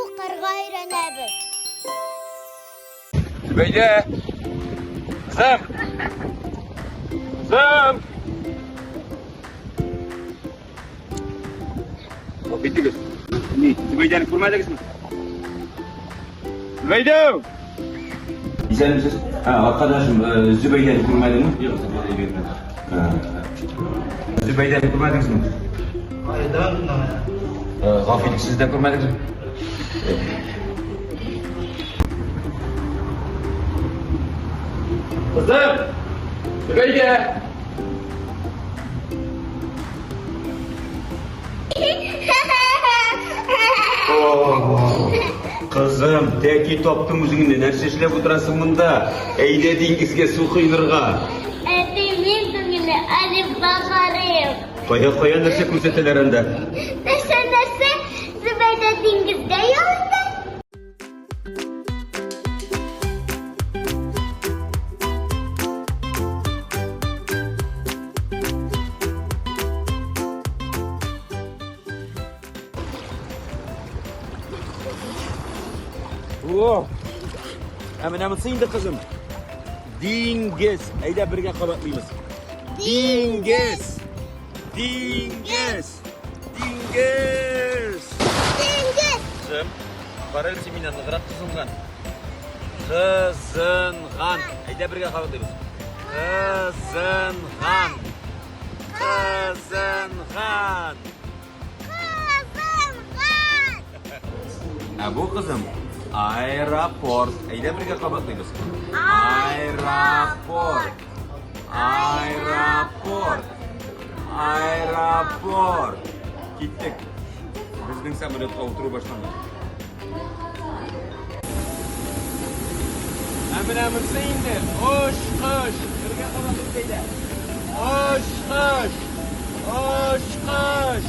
Укырга өйрәнәбез. Зөбәйдә! Кызым! Кызым! Гафу итегез. Ни, Зөбәйдәне күрмәдегезме? Зөбәйдә! Исәнмесез. Ә, аркадашым, Зөбәйдәне күрмәдеңме? Юк, Зөбәйдәне күрмәдем. Зөбәйдәне күрмәдегезме? Кайдан Гафу итегез, сез дә күрмәдегезме? Кызым! Зөбәйдә! Кызым, тәки таптым үзеңне. Нәрсә эшләп утырасың монда? Әйдә диңгезгә су коенырга. Әти, мин күңелле Алифба карыйм. Кая, кая нәрсә күрсәтәләр анда? Нәрсә, нәрсә? Зөбәйдә диңгездә ял итә? О! Ә менә монысы инде, кызым. Диңгез. Әйдә бергә кабатлыйбыз. Диңгез. Диңгез. Диңгез. Диңгез. Кызым, кара әле син миннән ныграк кызынган. Кызынган. Әйдә бергә кабатлыйбыз. Кызынган. Кызынган. Кызынган. Ә бу кызым аэропорт. Әйдә бергә кабатлыйбыз. Аэропорт. Аэропорт. Аэропорт. Киттек. Безнең самолетка утыру башланды. Ә менә монысы инде очкыч. Бергә кабатлыйбыз әйдә. Очкыч. Очкыч.